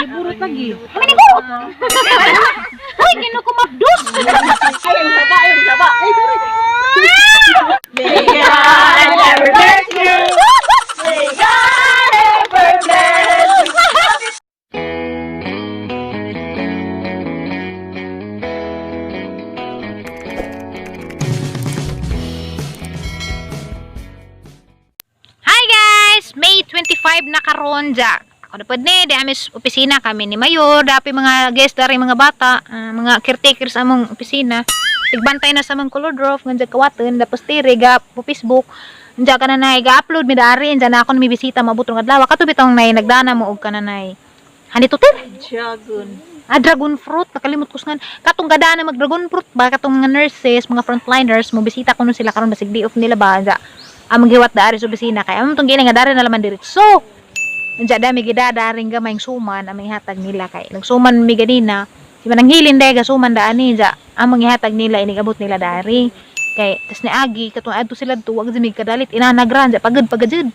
Burot lagi. Kami ni burot. Uy, gino ko mabdus. Ay, ang saba, ay, ang saba. Ay, sorry. May God ever bless you. May God ever bless you. Hi guys! May 25 na karon ja. Ako na pud ni, di amis opisina kami ni Mayor, dapi mga guest dari mga bata, mga caretakers sa among opisina. Tigbantay na sa among color drop ngan ja kawaten, tapos tiri ga po Facebook. Diya ka na nay ga-upload mi dari, diyan na ako mi bisita maabot ng adlaw. Kato bitong nay nagdana mo og kananay. Hani to tir? Dragon. Ah, dragon fruit. Nakalimot ko sa nga. Katong gadana mag dragon fruit ba? Katong mga nurses, mga frontliners, mo bisita kuno sila karon basig day off nila ba? Anja, ang maghiwat daari sa opisina kay among tong gina nga dari na laman diretso. Anja dami gida daring gamay suman aming hatag nila kay nagsuman mi ganina. Si manang hilin dai gasuman daan ni anja among ihatag nila inigabot nila dari. Kay tas ni Agi katong adto sila tuwag jud mig kadalit inanagra anja pagod pagod jud.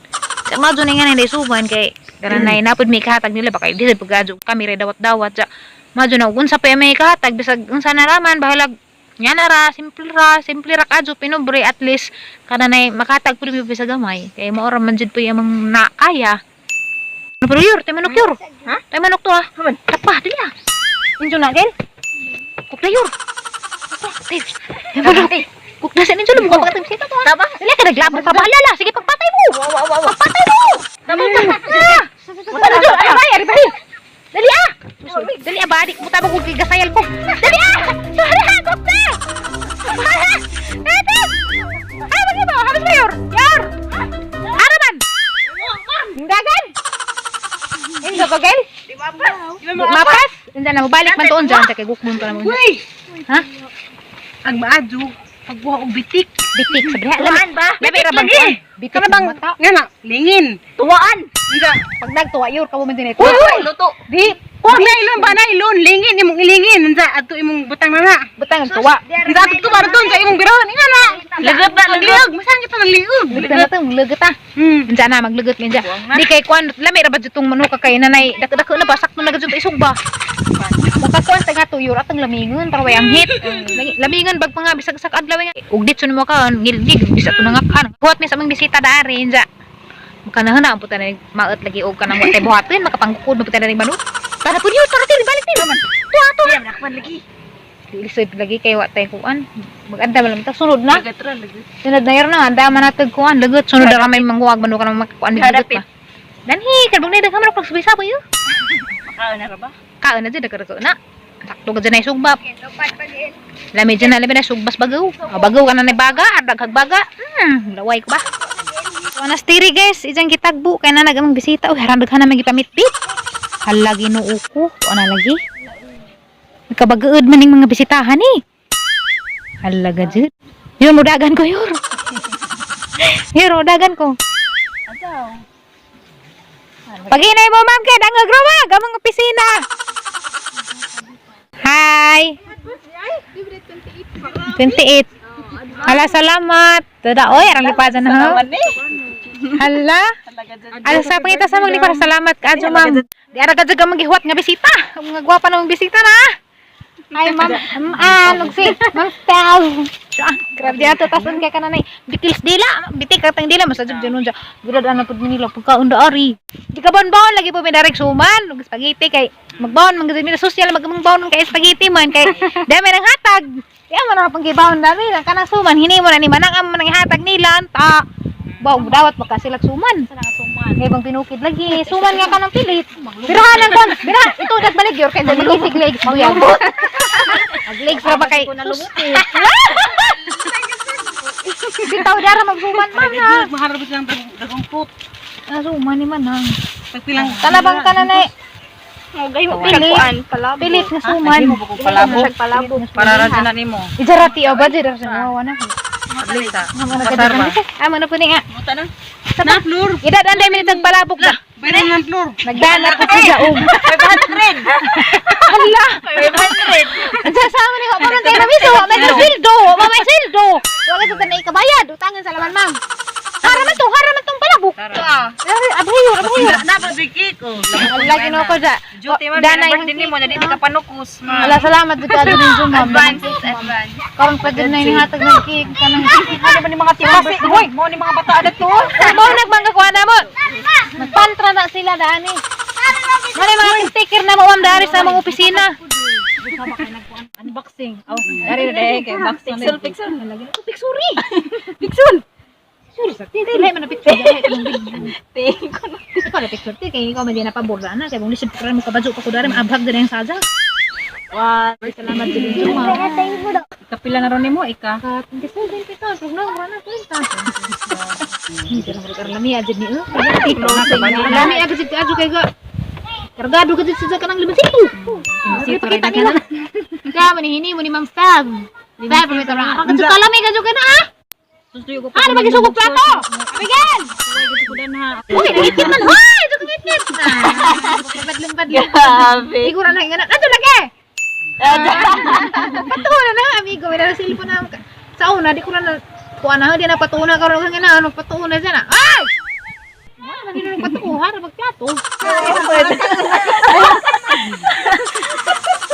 Sa madyo na nga na suman kay kananay napod may kahatag nila baka di sa pagadyo kami re dawat-dawat ja. Madyo na unsa pa may kahatag bisag unsa na raman bahalag nga na ra simple ra kadyo pinubre at least kananay makatag pud mi bisag gamay kay mao ra man jud po among nakaya. Ano pero yor, tay manok yor. Ha? Tay manok to ah. Haman. Tapa, dili ah. Injo na gel. Kukla yor. Tapa, tay. Tay manok. Kukla sa ninjo mo ka bisita to. ah. Tama. Dili ka naglabot pa ba? Alala, sige pagpatay mo. Wow, wow, wow. Pagpatay mo. Tama. Ah! Ano dyan? Ay, bay, ari, bay. Dali ah! Dali ah, balik mo tabang kung gigasayal ko. Dali ah! Sorry ah, kukta! Ete! Ay, bagi mo! Habis ba, Yor? Yor! Haraman! Dagan! Injo ko, Gel? Di mapas. Di Mapas? Hindi na, mabalik man toon dyan. Kay gukmon pa naman. Uy! Ha? Ang maadyo, pagbuha og bitik. Bitik, sabi niya. Tuwaan ba? Labi, rabang Lagi. tuwan. Bitik Kana bang ng mata. nga na, lingin. Tuwaan. Nga. Pag nagtuwa, Yor, kamo man din ito. Uy, uy, Luto. Di, Huwag na ilon ba na ilon, lingin imong ilingin unsa adto imong butang na na. butang ang tuwa. Unsa adto para doon sa imong birahon nga na. Lagot na, lagot. Liog, masan kita ng liog. Lugot na ito, lugot ah. Unsa na maglugot minja. Di kay kuan lami ra ba jud tong manuka kay nanay dako-dako na ba sakto na gud isog ba. Makakuan ta nga tuyor atong lamingon para way anghit. Lamingon bag pa nga bisag sa adlaw nga. Ug ditso nimo ka ngilgig bisa to nangakan. Buhat mi sa among bisita daari unsa. Makanahan na ang puta na maot lagi og kanang watay buhatin makapanggukod mo puta na ning manok. Tara pud yun, tara tiri balik tiri. Tuwa tuwa. Diyan, nakman lagi. Lisod lagi kay watay kuan. Maganda man lang ta sunod na. Lagot ra, lagot. Sunod na yun na, ang dama natin kuan, lagot. Sunod na kami manghuwag, manuka na makakuan, lagot Harapit. pa. Danhi, kalbong na, daghan manok pagsabay-sabay yun. Makaon na ra ba? Kaon na dyan, nagkarako na. Sakto ka dyan ay sugbap. Lami dyan na, lami na, sugbas bagaw. Ah, bagaw ka na na baga, adaghag baga. Laway ko ba? So, anastiri guys, ijang gitagbo, kaya na nagamang bisita. Uy, harang daghan na may gipamitbit. Hala, ginoo ko. Ano lagi? Nagkabagaod man ning mga bisitahan eh. Hala, gajud. Yun, mudagan ko, yur. Yur, mudagan ko. Asaw. Paghinay mo, ma'am, kay dangag roma, gamang opisina. Hi. 28. Hala, salamat. Tada, oy, arang lipasan na ha. Salamat ni. Hala. Talaga dyan. Ala sa pangita sa mga para salamat ka adyo, ma'am. Di ara ka jud ka maghiwat nga bisita. Ang mga gwapa na mong bisita na. Ay, ma'am, ma'am, ug si Ma'am Stel. Siya, grabe di ato tason kay kananay. Bikils dila, bitik katang dila masajud jud nun siya. Gurad ana pud nila pagkaon da ari. Di ka bonbon lagi po may darek suman ug spaghetti kay magbaon man gud mi social magbaon kay spaghetti man kay dami nang hatag. Di man na pang gibaon dami lang kanang suman hinimo na ni manang am nang hatag nila ta. Baw dawat baka sila suman. Suman. Kay bang pinukid lagi, suman nga ka ng pilit. Birahan ang kon, bira. Ito nagbalik yor kay nagisig legs mo yan. Mag legs ra ba kay? Bitaw dara magsuman man ha. Maharap silang dagong fruit. Ah, suman ni man ha. Pagpilang Tanabang kananay Mugay mo Pilit. kuan palabo. Pilit nga suman. palabo. Palabo. Para ra dyan na nimo. Ijarati o ba jud sa mawa na. Ablisa. Pasar ba? Ah, mano po ni nga. Muta na. Na floor. Ida danday minit palabok na. Bayran ng floor. Nagdana po siya og. 500. Hala. 500. Ang sa amin ko, parang tayo ramiso, wa may sweldo, wa may sweldo. Wa ka sa tanay kabayad, utangan sa laman, ma'am. Hara man to, hara man tong palabok. Abhayor, abhayor. Na ba cake oh. Lagi no ko da. Duty man, Danay na birthday nimo na di ka panukus. Ma. Ala, salamat jud ka ninyo, ma'am. Advance, advance. Karon pa jud na inihatag ng cake kanang Ano ba ni mga timasi? Hoy, mo ni mga bata adto. Mo nagmangga kuha na mo. Magpantra na sila dani. Mali mga sticker na mo ma'am dari sa among opisina. Unboxing. Oh, dari na dai kay boxing. Pixel, pixel. Piksuri. Pixel. Piksuri sa ti. Dili man na picture dali itong video. Tingin ko na. Ikaw na picture ti kay ikaw man di na paborda na kay bung lisod pa mo kabadyo pa ko dari maabhag diri ang sadya. One. Salamat jud ninyo, ma'am. Kapila na ron nimo ika. Ka 27 pesos, ug na wala na kwenta. Hindi na mo lami ajud ni oh. Lami agad jud adyo kay ga. Kargado ka jud sa kanang limonsito. Limonsito Pakita nila. Kaya manihini mo ni Ma'am Fab. Fab, may tarang. Ang kadyo kalami kadyo ka na ah. Ano ba gisugog plato? Abigail! Uy, nangitngit man. Hoy, ito kangitngit. Badlong badlong. Grabe. Siguro na nga. Ato lagi. Patuo na na, amigo. May nasa cellphone na. Sa una, di ko na kuha na. Di na patuo na. Karoon nga na. Ano, patuo na siya na. Ay! Wala na nila patuo. Harap magplato.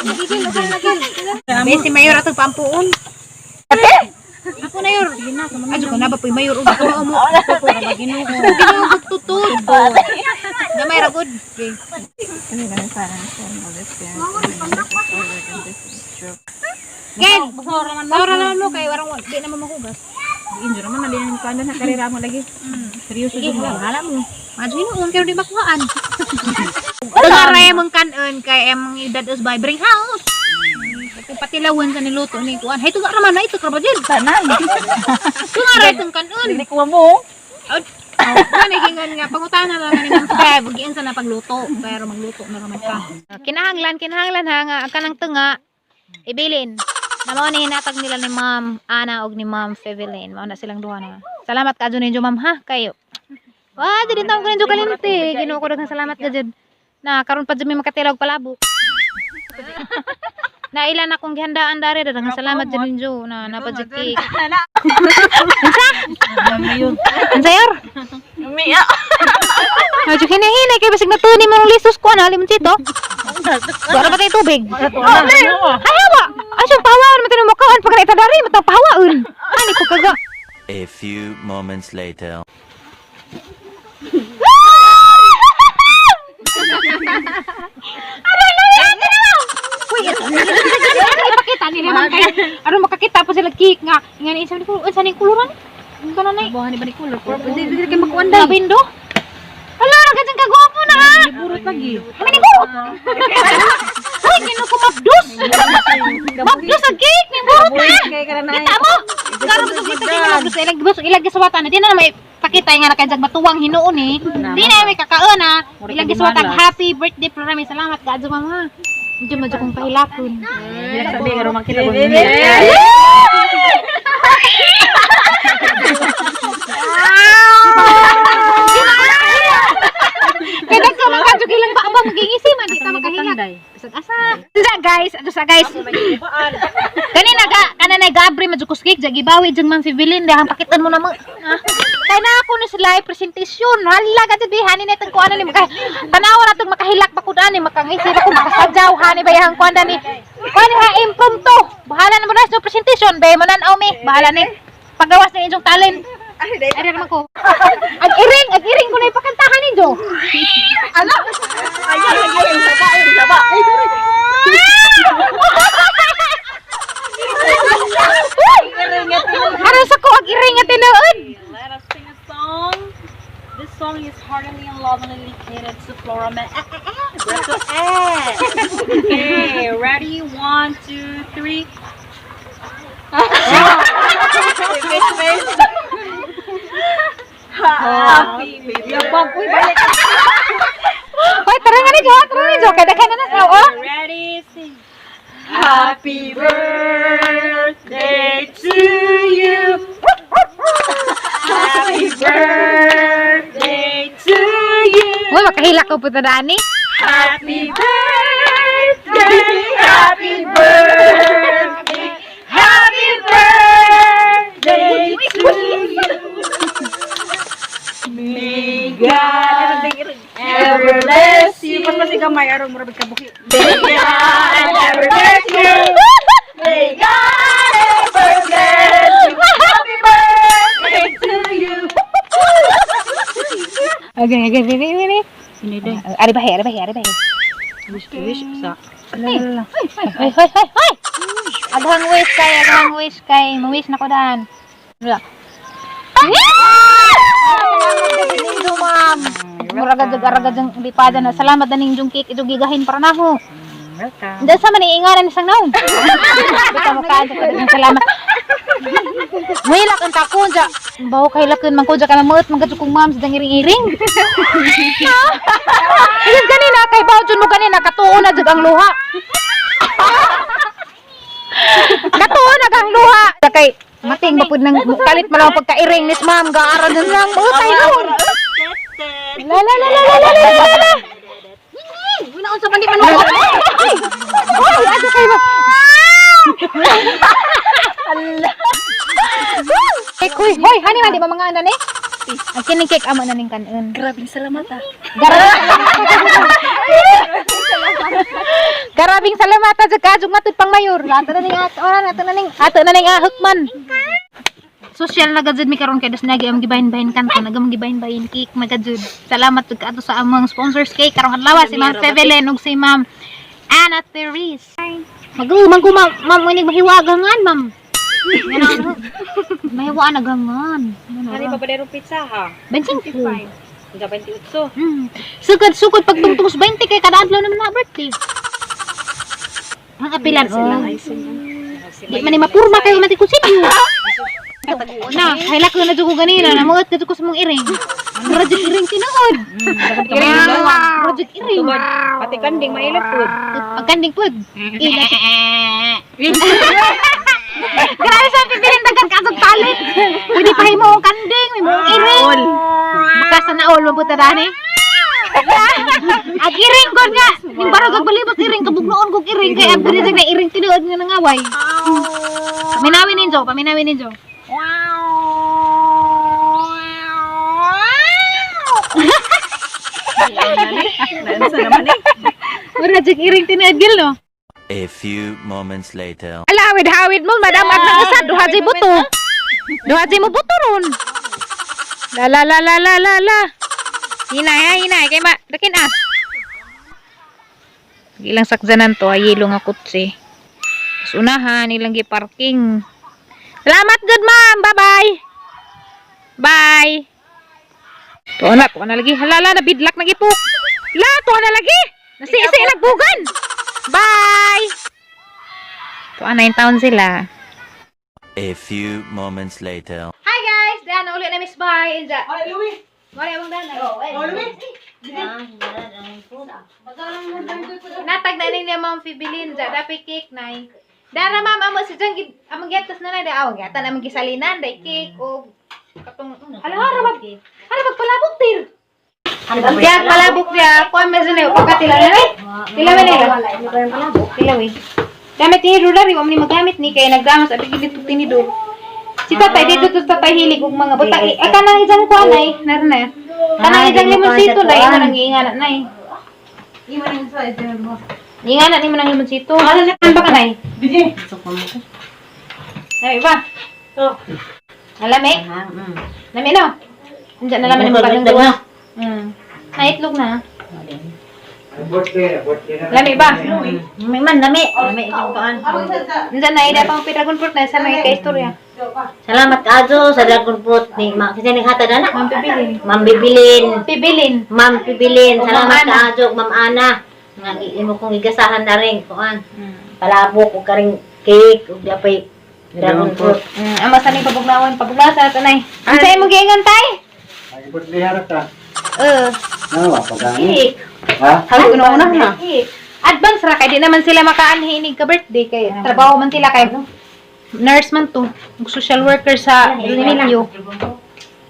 Gigil, okay na, gil. Be, si Mayor atong pampuon. Ako na yor. Adyo ka na ba po'y Mayor? Ug ako mo. Ginoo tutod. Gamay ra gud. Okay. Ken, Sora naman mo kay warang di naman mahugas. Injo naman na din kuan na karera mo lagi. Seryoso Sige, jud mo. hala mo. Madyo hinuon pero di makuhaan. Tungare mong kanon kay emong edad us by bring house. Kung patilawan sa niluto ni kuan. Hay tunga raman na ito kraba jud. Tanan. Tungare itong kanon. Dili ko mo. Oh, naging nga pangutana lang ni Ma'am Feb, giin sa na pagluto, pero magluto na raman ka. Kinahanglan, kinahanglan ha nga ang kanang tunga ibilin. Na mao ni hinatag nila ni Ma'am Ana og ni Ma'am Fevelin. Mao na silang duha na. Salamat kaadyo ninyo ma'am ha kayo. Wa di din taon ko ninyo kalimti. Ginoo ko daghang salamat ka jud. Na karon pa jud mi makatilaw palabok. Na ilan akong gihandaan dari daghang salamat jud ninyo na napajud cake. Unsa yor? Mia. Medyo hinahinay kay basig natuni mo ng lisos ko ana limonsito. Wala ba tayo tubig? Ay hawa. Ay siyang pahawaon man tayo mukaon pag naita dari matang pahawaon. Ani ko kaga. A few moments later. Uy, ipakita nila man kay aron makakita po sila cake nga nga ni sa ko unsa ning kuluran? Unsa na nay? Buhan ni ba ni color? Purple. Di di kay makuan dai. Labindo. Hala, ra ka kagwapo na ha. Burot lagi. Kami ni burot. Uy, kinu ko mabdus. Mabdus ang cake ni burot na. Kay ka na. Kita mo. Karon sa kita kay mabdus ilang gibus ilang giswatan na di na may pakita nga na kay jag matuwang hinuon eh. Di na may kakaon ha. Ilang giswatan happy birthday Florami. Salamat kaadyo mama. Medyo medyo kong pahilakon. Sabi nga romang kita. Kaya dagko man kadyo ilang ba ba magingisi man di ta makahilak. Bisag asa. Sa guys, ato sa guys. Kanina ga kana na Gabri madyo kus cake jag ibawi jang Ma'am Fevelin dahang pakitan mo na mo. Ha? Kay na ako na sila presentation. Hala ka jud hani na itong kuan ni maka tanawa na tong makahilak pa kud ani makangisi ra ko makasadyaw hani ba yang kuan ni. Kuan ha impromptu. Bahala na mo na sa presentation be mo nan mi. Bahala ni. Pagawas na inyong talent. Ay, naman ko. Ang iring ko na ipakantahan ninyo. Ay, ay, ay, ang saba, ang saba. Aron sa ko ang iring nga tinuod. Let us sing a song. This song is heartily and lovingly dedicated to Flora Ma. Okay, ready? One, two, three. Happy baby. Hoy, tara nga ni Jo, tara ni Jo. Kay daghan na na tao. Oh. Ready, sing. Happy birthday to you. Happy birthday to you. Uy, makahilak ko po ta dani. Happy birthday, happy birthday, happy birthday to you. May God karon mura big kabuhi. Okay, okay, okay, okay, okay. Ari bahe, ari bahe, ari bahe. Wish wish sa. Hoy, hoy, hoy, hoy! Aghang wish kay, aghang wish kay. Mawish na ko daan. Wala. Salamat na ninyo, ma'am. Mura gad aragad ang lipada na. Salamat na ninyong cake. Ito gigahin para na ho. Welcome. Dahil sa maniingaran isang naong. Basta mo kaan sa salamat. Mahilak ang takon ja. Bawo kay lakon man ko ja kay mamuot man kadto kong ma'am sa dangiring-iring. Ilis ganina kay bawo jud mo ganina katuo na jud ang luha. Katuo na ang luha. Kay mating ba pud nang kalit man lang ang pagkairing nis ma'am gaara na lang utay nun. La la la la la la la la. Una unsa man di man mo. Ay, asa kayo? Cake, huy, hoy, hani man, di ba mga ano ni? Ang kining cake, amo na ning kanon. Grabing salamat ah. Garabing salamat ah, sa kajug matud pang mayor. Ato na ning ato na ato na ning ato na ning ahukman. Social na gajud mi karon kay das nagi ang gibahin-bahin kanto, nagam gibahin-bahin cake magajud. Salamat jud kaato sa among sponsors cake karong adlaw si Ma'am Fevelin ug si Ma'am Anna Therese. Maguman ko ma'am, ma'am unig mahiwagangan ma'am. Mahiwaan agangan. Ano pa ba pizza ha? 25. Hanggang 28. Sukod sukod pagtungtong sa 20 kay kada adlaw naman na birthday. Ang apilan oh. Di man ni mapurma kayo mati kusilyo. Na, hailak ko na jud ko ganina, namuot na jud ko sa mong iring. Mura jud iring tinuod. Iring Mura jud iring. Pati kanding mailap po. Pagkanding pud. Ila. Grabe sa pipiling dagan kasog palit. Pwede pa himo ang kanding, may mong iring. Baka sa naol mabuta dani. Ag iring gud nga. Ning barog ag balibot iring kabugnoon kog iring kay ang diri na iring tinuod nga nangaway. Paminawin ninyo, paminawin ninyo. Naansa naman eh. Mura jud iring tinuod gil no. A few moments later. Ala, hawid-hawid mo, madam, at nang isa, duha jay buto. Duha jay mo buto ron. La la la la la la la. Hinay ha, hinay. Kay ma, dakin as. Ilang sakzanan to, ay yelo nga kutsi. Tapos unahan, ilang gi-parking. Salamat good ma'am. Bye-bye. Bye. Tuwa na lagi. Halala, nabidlak na gipok. La, tuwa na lagi. Nasi-isi nagbugan. Bye. Tuwa na yung taon sila. A few moments later. Hi guys! Daan na ulit na Miss Bay. Inja. Ay, Louie. Wala among daan. Oh, Louie. Natag na niya Ma'am Fibilin. Ja, dapi cake nay. Dara ma'am amo si Jang among giatos na nay da aw gatan among gisalinan day cake og katong hala hara mag hara magpalabok tir. Diya palabok diya kuan man sa pagkatila na nay. Tila man nila. Tila we. Gamit ni ruler, wa man ni magamit ni kay nagdamos abi gid dito tinidor. Si tatay dito to tatay hilig og mga buta. Eh kanang isang kuan nay, nar na. Kanang isang limonsito nay, imo nang giingana nay. Ingana nimo nang limonsito. Ano ba kanay? Dili. Nami ba? Oh. Nalami? Nami no? Andiyan na laman mo kagang duwa. Naitlog na. Lami ba? May man, lami. Lami itong kuan. Andiyan na ida pang dragon fruit na sa mga kaistorya. Salamat kaadto sa dragon fruit ni ma kasi ning hatag ana. Ma'am Pibilin. Ma'am Bibilin. Pibilin. Ma'am Pibilin, O, salamat Ma'am Ana. kaadto Ma'am Ana. Nga imo kong gigasahan na rin kuan. Palabok ug karing cake ug dapay dragon fruit. Ama sa ning pabugnawan, pabugnawan sa tanay. Unsa imong giingon tay? Ay, birthday harap ka. Eh, Ano ba, pagkain? Cake. Ha? hawig ko na una na. Advance ra kay di naman sila makaanhinig ka birthday kay trabaho man sila kay nurse man to, ug social worker sa Emilio.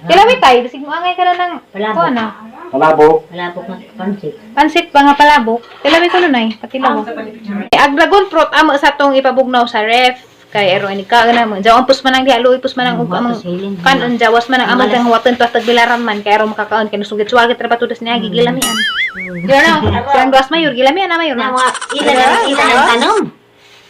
Kilawit tay, bisig mo angay ka na ng Palabok. kuan na. Palabok. Palabok nga pansit. Pansit pa nga palabok. Tilawin ko nun ay, patilaw. Ag dragon fruit amo sa tong ipabugnaw sa ref. Kay ero ini ka na mo. Jaw pus man ang diha, luoy pus man ang ug among kanon jawas man ang among kang huwaton pa tagbilaran man kay ero makakaon kay nusugit suwagat ra patudas niya gigilamian. Yo na, siyang gas mayor gilamian na mayor Na na. mga ilan ang ilan ang tanom.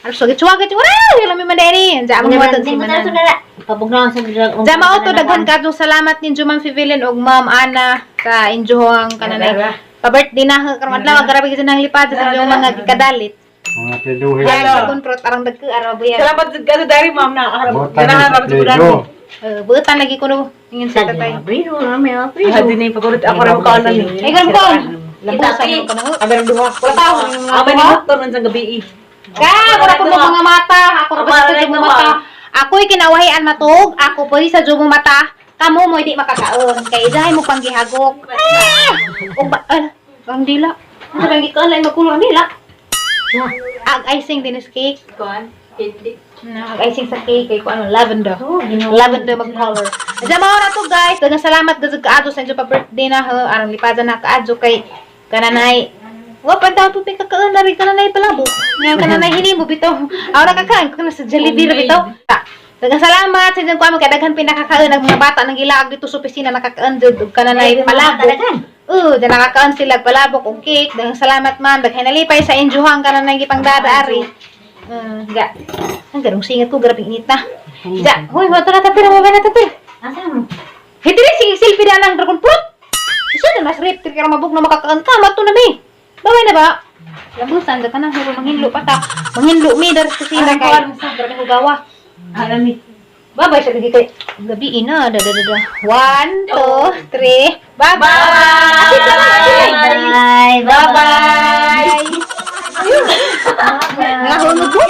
Aro sugit suwagat wala gilami man diri. Jaw among huwaton si Mga manan. Pabugnaw sa dragon. Diyan mao to daghan kadtong salamat ninyo Ma'am Fivelin ug Ma'am Ana sa injohang kananay. Pa-birthday na karon adlaw grabe gyud nang lipad sa inyong mga gikadalit. Mga piluhi. Yan dragon fruit arang dagko araw buyan. Salamat jud ka dari ma'am na. Butan sa plejo. Eh, buutan lagi ko no ingin sa tatay. Abril, may Abril. Ah, din pagulot ako ra ko na ni. Ay karon ko. Labusan yung kanang. Aberang duha. Wala pa ako yung mga Aba ni duha. motor man sa gabi eh. Ka, wala po mo mga mata. Ako ra ba sa jumo mata. Ako'y kinawahian matug. Ako po sa jumo mata. Kamo mo hindi makakaon. Kay idahay mo pang gihagok. Ah! O ba, ah, ang dila. Ano bang gikaon lain magkulong ang dila? Ag icing din is cake. Kuan? Hindi. Na, ag icing sa cake kay ko ano lavender. Lavender mag color. Diyan mao na to guys. Daghang salamat gazug kaadto sa inyo pa birthday na ho. Arang lipadan na kaadto kay kananay. Wa pa daw po kakaon na rin kananay palabo. Nga kananay hinimo bitaw. Aw na kakaan kana sa Jollibee ra bitaw. Daghang salamat sa inyong kuan kay daghan pinakakaon ang mga bata nang gilaag dito sa opisina nakakaon jud og kananay palabo. Oo, dyan nakakaon sila palabok og cake. Daghang salamat ma'am. Daghan nalipay sa injuhang kananay gipangdada ari. Ga. Ang ganong singat ko, grabe init na. Ja, huy, wato na tapir, mababa na tapir. Asa mo? Hindi rin, sige, selfie na lang, dragon fruit. Isa na, mas rip, kaya mabog na makakaon ka, mato na mi. Baway na ba? Labusan, ka na, huro, manghinlo pa ta. Manghinlo mi, dar sa kusina Ay, kay. kuwan. Grabe ko gawa. Alam ni. Babay, sa lagi kay. Gabi ina, da da da da. One, two, three. Bye-bye! Bye. Bye-bye! Bye-bye! Nahulog ko.